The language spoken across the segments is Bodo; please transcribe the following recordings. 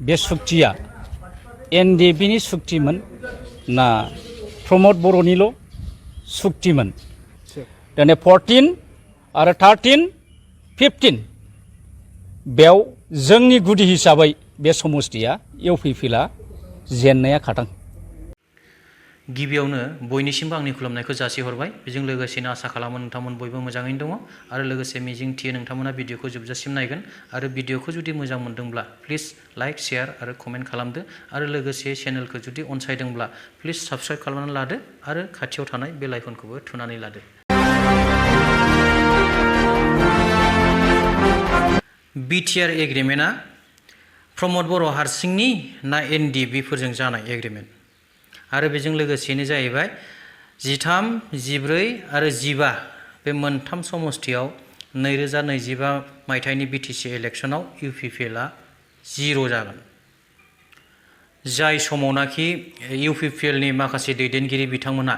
बे सुक्तिया NDFB नि सुक्तिमोन ना प्रमोद बर'निल' सुक्तिमोन दिनै 14 आरो 13 15 बेयाव जोंनि गुदि हिसाबै बे समस्तिया UPPL जेननाया खाथां गिबियावनो बयनिसिमबो आंनि खुलुमनायखौ जासिहरबाय बेजों लोगोसेनो आसा खालामो नोंथांमोन बयबो मोजाङैनो दङ आरो लोगोसे मिजिंथियो नोंथांमोना भिडिअखौ जोबजासिम नायगोन आरो भिडिअखौ जुदि मोजां मोनदोंब्ला प्लिज लाइक शेयार आरो कमेन्ट खालामदो आरो लोगोसे चेनेलखौ जुदि अनसायदोंब्ला प्लिज साबस्क्राइब खालामनानै लादो आरो खाथियाव थानाय बेल आइकनखौबो थुनानै लादो। BTR एग्रिमेन्टआ प्रमोद बर' हारसिंनि ना NDFB फोरजों जानाय एग्रिमेन्ट आरो बेजों लोगोसेनो जाहैबाय 13, 14 आरो 15 बे मोनथाम समस्तियाव 2025 मायथाइनि BTC इलेक्शनाव UPPLआ 0 जागोन जाय समावनाखि UPPLनि माखासे दैदेनगिरि बिथांमोना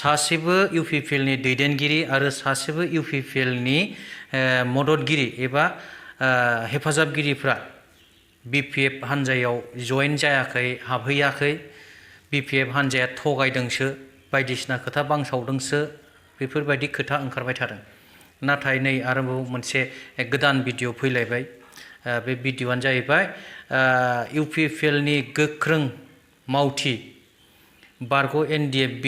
सासेबो UPPLनि दैदेनगिरि आरो सासेबो UPPLनि मददगिरि एबा हेफाजाबगिरिफ्रा BPF हानजायाव जयेन जायाखै हाबहैयाखै BPF हानजाया थगायदोंसो बायदिसिना खोथा बांसावदोंसो बेफोरबायदि खोथा ओंखारबाय थादों नाथाय नै आरोबाव मोनसे गोदान भिडिअ फैलायबाय बे भिडिअआनो जाहैबाय UPPLनि गोख्रों मावथि बारग' NDFB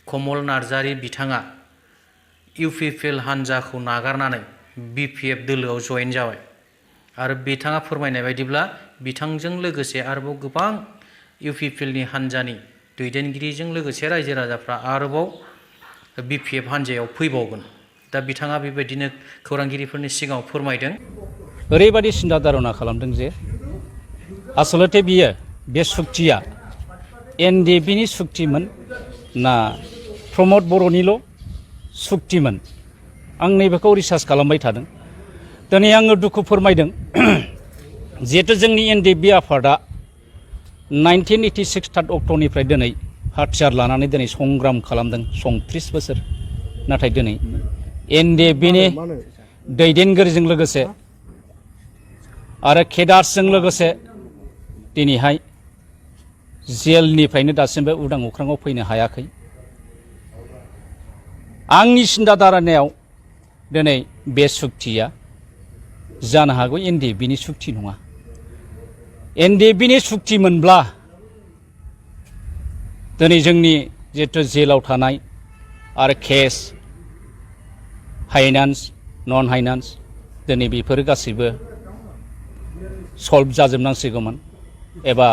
कमल नार्जारी बिथाङा UPPL हानजाखौ नागारनानै BPF दोलोआव जयेन जाबाय आरो बिथाङा फोरमायनाय बायदिब्ला बिथांजों लोगोसे आरोबाव गोबां UPPLनि हानजानि दैदेनगिरिजों लोगोसे रायजो राजाफ्रा आरोबाव BPF हानजायाव फैबावगोन दा बिथाङा बेबायदिनो खौरांगिरिफोरनि सिगाङाव फोरमायदों ओरैबायदि सिन्था धारना खालामदों जे आसलते बियो बे सुक्तिया NDFB नि सुक्तिमोन ना प्रमोद बर'निल' सुक्तिमोन आं नैबेखौ रिसार्च खालामबाय थादों दिनै आङो दुखु फोरमायदों जिहेतु जोंनि NDFB आफादा 1986 3 अक्ट'निफ्राय दिनै हाथियार लानानै दिनै संग्राम खालामदों 34 बोसोर नाथाय दिनै NDFB नि दैदेनगिरिजों लोगोसे आरो केडार्सजों लोगोसे दिनैहाय जेलनिफ्रायनो दासिमबो उदां अख्राङाव फैनो हायाखै आंनि सिन्था धारनायाव दिनै बे सुक्तिया जानो हागौ NDFB नि सुक्ति नङा NDFB नि सुक्ति मोनब्ला दिनै जोंनि जिहेतु जेलाव थानाय आरो केस फाइनान्स नन फाइनान्स दिनै बेफोरो गासैबो सल्भ जाजोबनांसिगौमोन एबा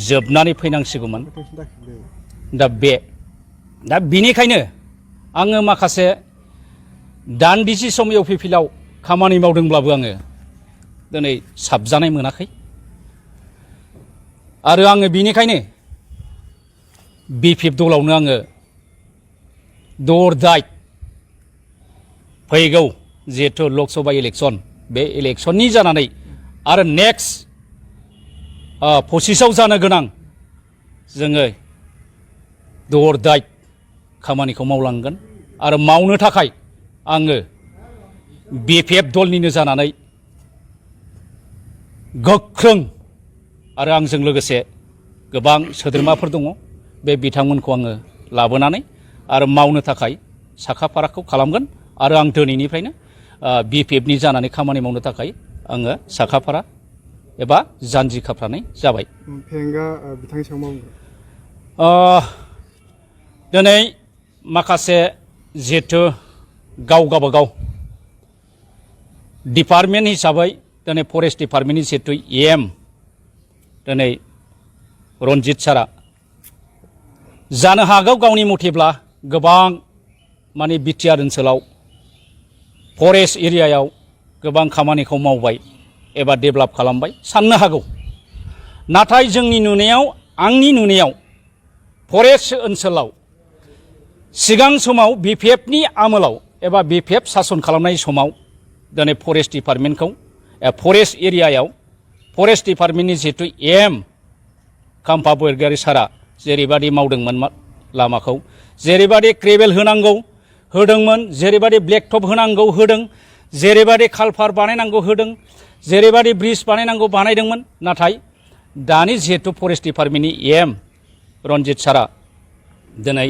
जोबनानै फैनांसिगौमोन दा बेनिखायनो आङो माखासे दान्दिसे सम UPPLआव खामानि मावदोंब्लाबो आङो दिनै साबजानाय मोनाखै आरो आङो बेनिखायनो BPF दलावनो आङो दर दाय फैगौ जिहेतु लकसभा इलेक्शन बे इलेक्शननि जानानै आरो नेक्स्ट 25आव जानो गोनां जोङो दर दाय खामानिखौ मावलांगोन आरो मावनो थाखाय आङो BPF दलनिनो जानानै गोख्रों आरो आंजों लोगोसे गोबां सोद्रोमाफोर दङ बे बिथांमोनखौ आङो लाबोनानै आरो मावनो थाखाय साखाफाराखौ खालामगोन आरो आं दिनैनिफ्रायनो BPF नि जानानै खामानि मावनो थाखाय आङो साखाफारा एबा जानजि खाफ्रानाय जाबाय बिथांनि सायाव मावगोन दिनै माखासे जिहेतु गावबागाव डिपार्टमेन्ट हिसाबै दिनै फरेस्ट डिपार्टमेन्टनि जिहेतु EM दिनै रन्जित सारा जानो हागौ गावनि मथेब्ला गोबां माने BTR ओनसोलाव फरेस्ट एरियायाव गोबां खामानिखौ मावबाय एबा डेभेलप खालामबाय साननो हागौ नाथाय जोंनि नुनायाव आंनि नुनायाव फरेस्ट ओनसोलाव सिगां समाव BPF नि आमोलाव एबा BPF सासन खालामनाय समाव दिनै फरेस्ट डिपार्टमेन्टखौ फरेस्ट एरियायाव फरेस्ट डिपार्टमेन्टनि जिहेतु EM खाम्फा बरगयारी सारा जेरैबादि मावदोंमोन लामाखौ जेरैबादि ग्रेभेल होनांगौ होदोंमोन जेरैबादि ब्लेक टप होनांगौ होदों जेरैबादि कालभार बानायनांगौ होदों जेरैबादि ब्रिज बानायनांगौ बानायदोंमोन नाथाय दानि जिहेतु फरेस्ट डिपार्टमेन्टनि एम रनजित सारा दिनै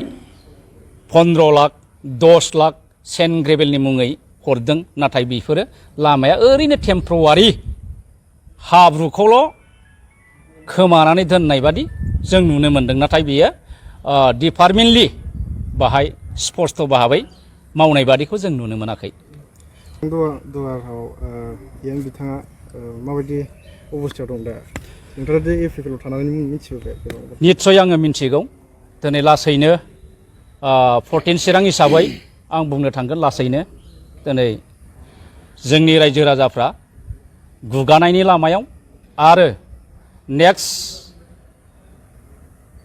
15 लाख 10 लाख सेन्ट ग्रेभेलनि मुङै हरदों नाथाय बेफोरो लामाया ओरैनो टेम्परवारि हाब्रुखौल' खोमानानै दोननाय बादि जों नुनो मोन्दों नाथाय बेयो डिपार्टमेन्टलि बाहाय स्पष्ट भाबै मावनाय बादिखौ जों नुनो मोनाखै दुवाराव इयान बिथाङा माबायदि अबस्थायाव दं दा नोंथाङा दि UPPL थानानै मिथिबाय निस्सय आङो मिथिगौ दिनै लासैनो 14 चिरां हिसाबै आं बुंनो थांगोन लासैनो दिनै जोंनि रायजो राजाफ्रा गुगानायनि लामायाव आरो नेक्स्ट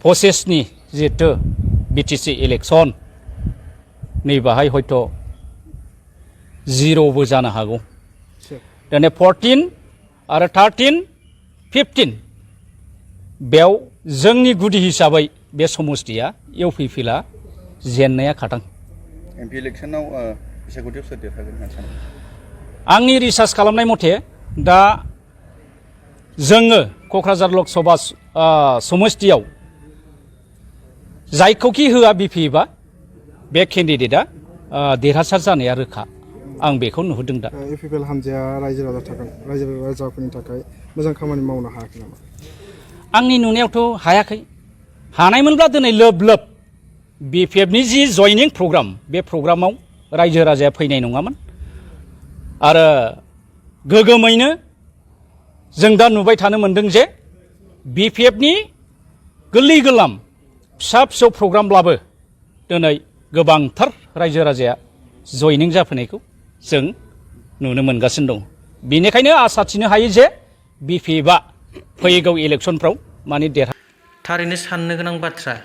प्रसेसनि जिहेतु BTC इलेक्सन नैबाहाय हयथ' जिर'बो जानो हागौ दिनै 14 आरो 13 15 बेयाव जोंनि गुदि हिसाबै बे समस्तिया UPPLआ जेननाया खाथां MP इलेक्सनाव बिसायख'थियाव सोर देरहागोन होनना सानो आंनि रिसार्च खालामनाय मथे दा जोङो क'क्राझार लक सभा समस्तियाव जायखौखि होआ BPबा बे केन्डिडेटआ देरहासार जानाया रोखा आं बेखौ नुहुरदों दा UPPL हानजाया रायजो राजाफोरनि थाखाय मोजां खामानि मावनो हायाखै नामा आंनि नुनायावथ' हायाखै हानायमोनब्ला दिनै लोब लोब BPFनि जि जयनिं प्रग्राम बे प्रग्रामाव रायजो राजाया फैनाय नङामोन आरो गोगोमैनो जों दा नुबाय थानो मोनदों जे BPFनि गोरलै गोरलाम फिसा फिसौ प्रग्रामब्लाबो दिनै गोबांथार रायजो राजाया जयनिं जाफैनायखौ जों नुनो मोनगासिनो दं बेनिखायनो आसा थिनो हायो जे BPFआ फैगौ इलेक्सनफ्राव माने थारैनो साननो गोनां बाथ्रा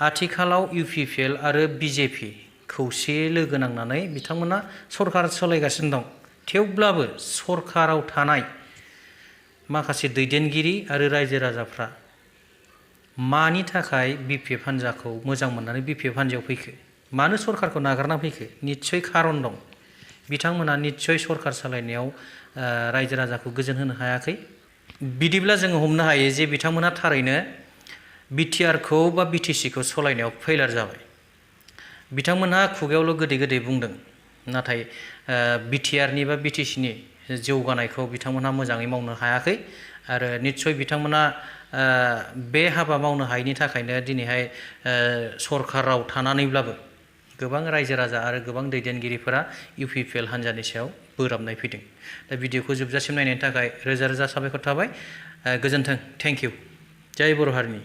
आथिखालाव UPPL आरो BJP खौसेयै लोगो नांनानै बिथांमोना सरकार सालायगासिनो दं थेवब्लाबो सरकाराव थानाय माखासे दैदेनगिरि आरो रायजो राजाफ्रा मानि थाखाय BPF हान्जाखौ मोजां मोननानै BPF हान्जायाव फैखो मानो सरकारखौ नागारना फैखो निस्सय खारन दं बिथांमोना निस्सय सरकार सालायनायाव रायजो राजाखौ गोजोन होनो हायाखै बिदिब्ला जोङो हमनो हायो जे बिथांमोना थारैनो BTRखौ बा BTCखौ सालायनायाव फेलार जाबाय बिथांमोनहा खुगायावल' गोदै गोदै बुंदों नाथाय BTRनि बा BTCनि जौगानायखौ बिथांमोनहा मोजाङै मावनो हायाखै आरो निस्सय बिथांमोना बे हाबा मावनो हायैनि थाखायनो दिनैहाय सरकाराव थानानैब्लाबो गोबां रायजो राजा आरो गोबां दैदेनगिरिफोरा UPPL हान्जानि सायाव बोराबनाय फैदों दा भिडिअखौ जोबजासिम नायनायनि थाखाय रोजा रोजा साबायखर थाबाय गोजोन्थों थेंक इउ जय बर' हारिनि